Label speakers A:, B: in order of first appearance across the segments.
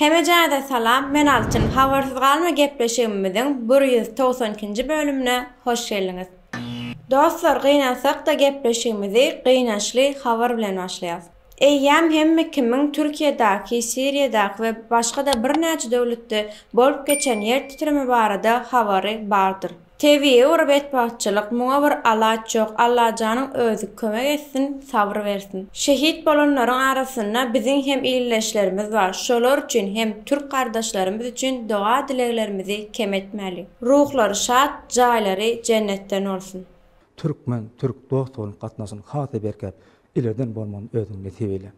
A: Hemejäze salam, men Altyn, Habarsyz galma gepleşigimiziň 192-nji bölümine hoş geldiňiz. Dostlar gynansakda gepleşigimizi gynançly habar bilen başlaýas. Eýýäm hemme kimiň Türkiýedäki, Siriýadaky we başga-da birnäçe döwletde bolup geçen ýer titreme barada habary bardyr. Tebigy bir betbagtçylyk, muňa bir alaç ýok, Allajanyň özi kömek etsin, sabyr bersin. Şehit bolanlaryň arasynda biziň hem ildeşlerimiz bar, şolar üçin hem türk gardaşlarymyz üçin doga dileglerimizi kem etmäliň. Ruhlary şat, jaýlary jennetden bolsun.
B: Türkmen, türk dost-doganlyk gatnaşygynyň has-da berkäp, ilerden bolmagyny özüň nesip eýle.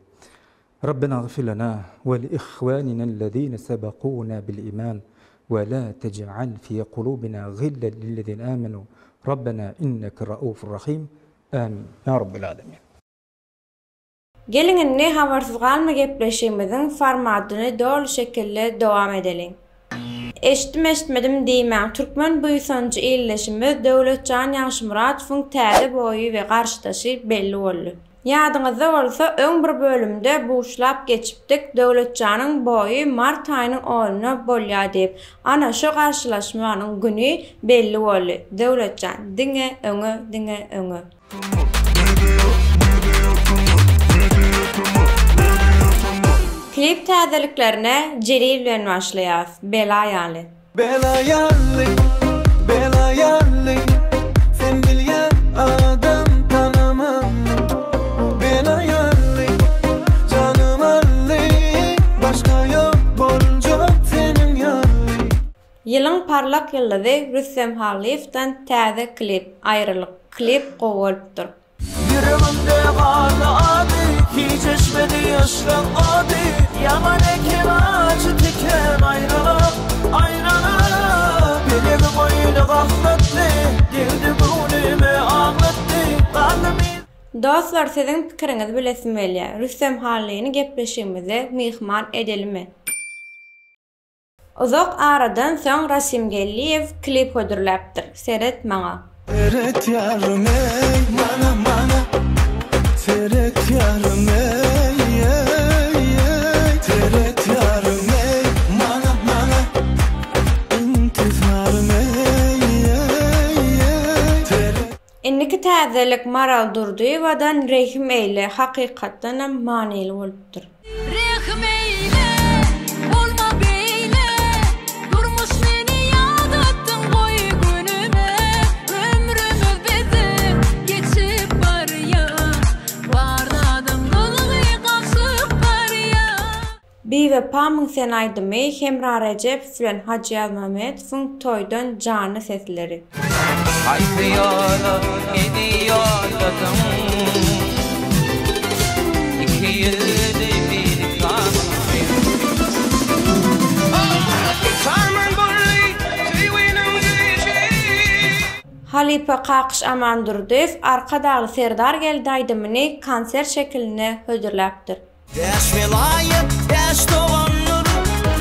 B: Rabbena gfir lena we li ihwanina allazina sebakuna bil iman we la tej'al fi kulubina gillen lillezina amenu Rabbena inneke raufur rahim Amin Ya Rabbel Alemin.
A: Geliň indi Habarsyz galma gepleşigimiziň formatyny doly şekilde dowam edeliň. Eşitdim eşitmedim diýmäň türkmen buýsanjy ildeşimiz Döwletjan Ýagşymyradowyň täze boýy we garşydaşy belli boldy. Ýadyňyzda bolsa öň bir bölümde buşlap geçipdik Döwletjanyň boýy mart aýynyň onuna bolýa diýip. Ana şo garşylaşmanyň güni belli boldy. Döwletjan diňe öňe diňe öňe. Klip täzeliklerine Jelil bilen başlaýas. Bela ýaly.
C: Bela ýaly, bela ýaly, Sen bilýän adam tanamany. Bela ýaly, janym aldy, Başga ýok boljak seniň ýaly.
A: Ýylyň parlak ýyldyzy Rüstem Hallyýewden täze klip Aýralyk klip gowy bolupdyr.
C: Ýüregimde galdy ady, Hiç öçmedi yşgyň ody. Ýaman eken ajy tiken aýralyk, aýralyk. Pelegi goýny gaflatdy, Degdi göwnüme aglatdy. Galdym yz.
A: Dostlar siziň pikiriňizi bilesim gelýär. Rüstem Hallyny gepleşigimize myhman edelimi? Uzak aradan soň Rasim Geldiýew klip hödürläpdir. Seret maňa.
C: Seret ýarym eý maňa maňa Seret ýarym eý eý eý Seret ýarym eý maňa maňa Intizarym eý eý eý Seret.
A: Indiki täzelik Maral Durdyýewadan Rehim eýle hakykatdanam manyly bolupdyr.
D: Rehim eýle, bolma beýle, Durmuş meni ýadatdyň goý günüme, Ömrümiz biziň geçip barýa, Bar zadyň gylygy gaçyp barýa.
A: Biwepamyň sen aýdymy Hemra Rejepow bilen Hajy Ýazmamedowyň toýdan janly sesleri.
E: Haýsy ýola meni ýolladyň Ikiýüzli binisapsyň sen.
C: Saman boldy söýginiň güýji.
A: Halypa Kakyş Amandurdyýew Arkadagly Serdar geldi aýdymyny konsert şekilinde hödürläpdir.
C: Bäş welaýat, bäş dogandyr,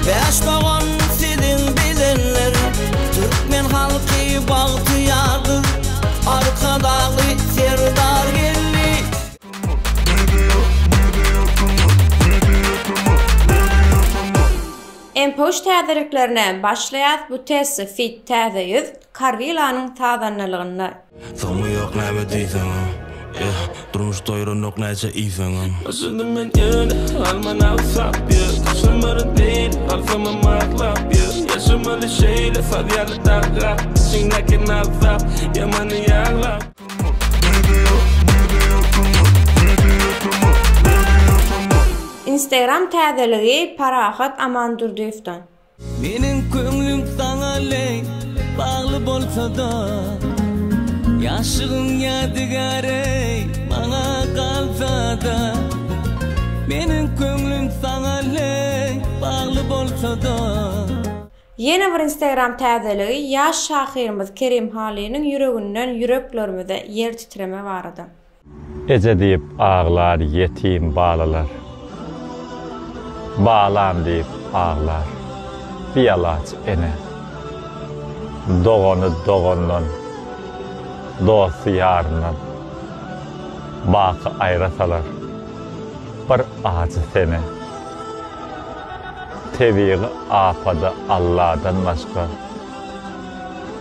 C: Bäş dogan siziň bilenler. Türkmen halky bagtyýardyr, Arkadagly Serdar geldi.
A: Mpoş täzeliklerine başlaýas bu Tessa feat Täze ýüz, Karwilanyň sazandalygynda.
F: Soňy ýok näme diýseňem Yeah durmuş doýuranok näçe iýseňem.
G: Başladym men ýöne alman agsap yeah Taşlamaly däl galsamam aglap yeah Ýaşamaly şeýle saz ýaly dargap Içiňdäki azap ýamany ýaglap.
A: Instagram täzeligi Parahat Amandurdyýewden.
C: Meniň köňlüm saňa leý bagly bolsa-da, Ýaşlygyň ýadygär-eý maňa galsa-da. Meniň köňlüm saňa leý bagly bolsa-da.
A: Ýene bir instagram täzeligi ýaş şahyrymyz Kerim Halynyň ýüreginden ýüreklerimize ýer titreme barada.
H: Eje diýip aglar ýetim balalar. Balam diýip aglar bialaç ene. Dogany dogandan, dosty ýaryndan baky aýra salar bir ajy sene. Tebigy apada Alladan başga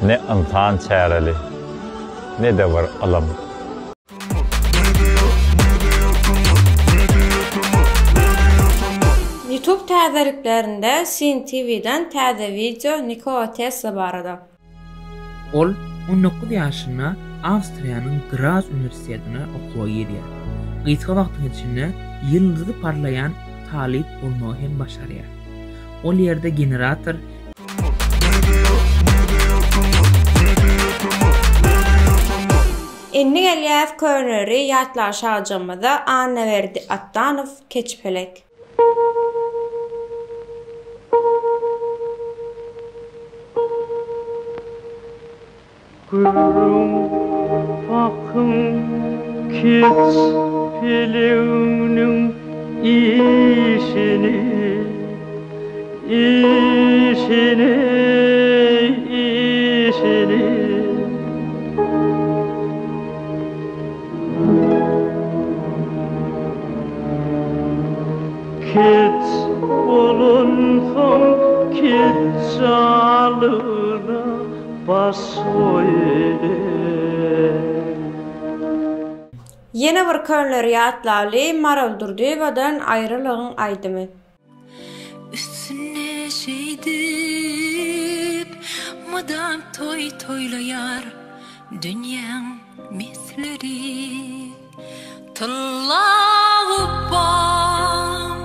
H: ne ynsan çäreli, ne-de bir ylym.
A: Youtube täzeliklerinde Sin TV-den täze wideo Nikola Tesla barada.
I: Ol 19 ýaşynda Awstriýanyň Graz uniwersitetine okuwa girýär. Gysga wagtyň içinde ýyldyzy parlaýan talyp bolmagy hem başarýar. Ol ýerde generator,
A: Indi gelýäs köneleri ýatlan şajygymyza Annaberdi Atdanow Keçpelek.
C: Görüň, bakyň, keç peleňniň işini, işini, işini. Keç bolansoň keçjalyna baş goýdy.
A: Ýene bir könleri ýatlaly Maral Durdyýewadan Aýralygyň aýdymy.
D: Üstünde şeýdip mydam toý toýlaýar dünýäň mesleri. Tylla gupbam,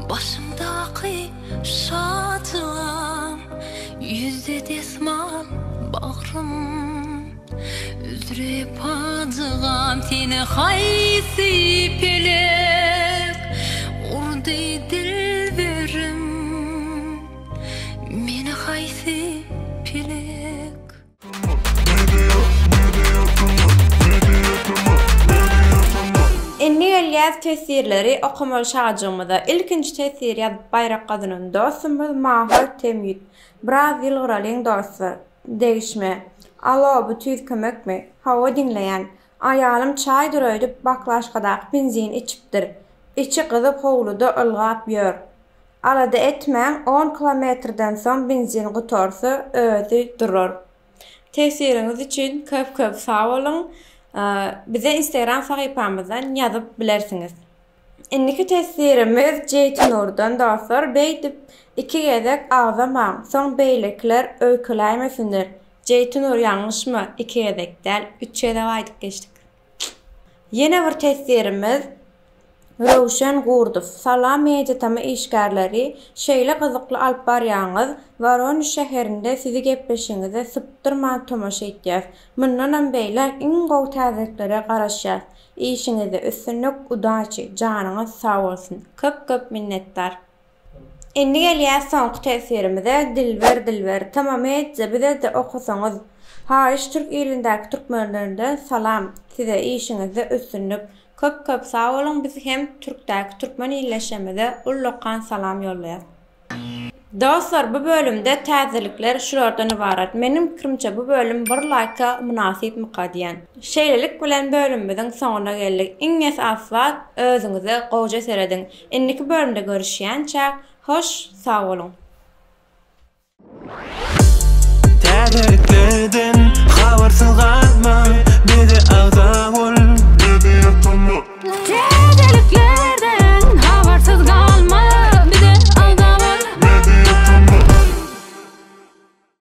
D: başymdaky şajygam, Ýüzde desmal bagrym üzre pajygam, Seni haýsy pelek urdy dilberim, Meni haýsy pelek.
A: Indi gelýäs teswirleri okamaly şajygymyza. Ilkinji teswir ýazyp baýrak gazanan dostumyz Maha Temýüt. Biraz ýylgyralyň dostlar. Degişme. Alo, bu tüýs kömekmi? Hawa diňleýän. Aýalym çaýdyr öýdüp baklaşkadaky benzini içipdir. Içi gyzyp howluda ylgap ýör. Alada etmäň, on kilometrden soň benzin gutarsa, özi durar. Teswiriňiz üçin köp köp sag boluň. Bize Instagram sahypamyzdan ýazyp bilersiňiz. Indiki teswirimiz Jeýtinurdan dostlar, beýdip iki gezek agzamaň, soň beýlekiler öýkeläýmesinler. Jeýtinur ýalňyşma, iki gezek däl, üç gezek aýdyp geçdik. Ýene bir teswirimiz Röwşen Gurdow, Salam Mediatama işgärleri, şeýle gyzykly alyp barýaňyz, Woronež şäherinde sizi gepleşigiňize sypdyrman tomaşa etýäs. Mundanam beýläk iň gowy täzeliklere garaşýas. Işiňizde üstünlik, udaçi, janyňyz sag bolsun. Köp köp minnetdar. Indi gelýäs soňky teswirimize Dilber Dilber Tamamedze bizede okasaňyz haýyş türk ilindäki türkmenlerden salam size işiňizde üstünlik köp köp sag boluň biz hem türkdäki türkmen illeşemize ullakan salam ýollaýas. Dostlar bu bölümde täzelikler şulardan ybarat. Meniň pikirimçe bu bölüm bir laýka mynasypmyka diýän. Şeýlelik bilen bölümimiziň soňuna geldik. Iň esasy zat özüňize gowja serediň. Indiki bölümde görüşýänçäk hoş sag boluň.